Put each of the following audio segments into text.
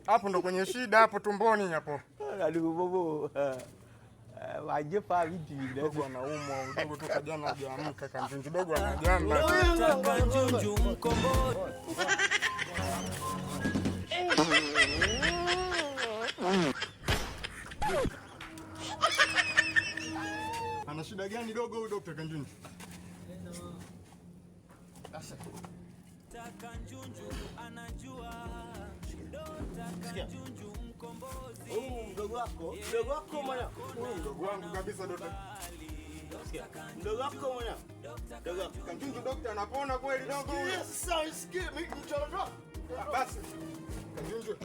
Hapo ndo kwenye shida hapo tumboni hapo. Aduh, wajib Pak Widi. Dogo anaumwa, dogo toka jana hajaamka, Kanjunju dogo anajamba. Kanjunju mkombozi. Ana shida gani dogo huyu Dr. Kanjunju? Sasa Kanjunju anajua. Sikia. Huyu mdogo wako, mdogo wako mwana. Huyu mdogo wangu kabisa Dr. Sikia. Mdogo wako mwana. Mdogo wako. Kanjunju dokta anapona kweli dogo huyu? Sikia sasa, sikia mimi mtoto. Ah, basi. Kanjunju.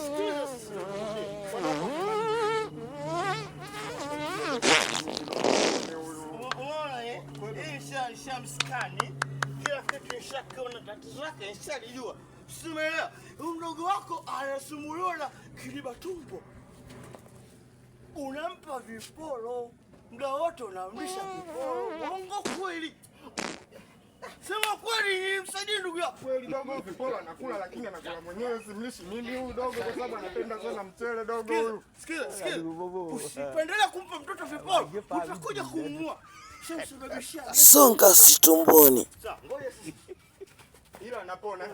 Sikia sasa. Umeona eh? Hii nishamskani. Kila kitu nishakiona, tatizo lake nishalijua. Si umeelewa? Huyu mdogo wako anasumuliwa na kiriba tumbo. Unampa viporo muda wote, unamlisha viporo. Uongo kweli? Sema kweli, nimsaidie ndugu yako. Kweli dogo viporo anakula lakini anakula mwenyewe, simlishi mimi huyu dogo kwa sababu anapenda sana mchele dogo huyu. Sikiza, sikiza. Usipendelee kumpa mtoto viporo, utakuja kumuua. Shamsababishia. Songa si tumboni. Sawa, ngoja sasa. Ila anapona.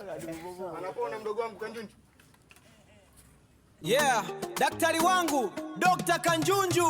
Anapona mdogo wangu Kanjunju. Yeah, daktari wangu Dr. Kanjunju.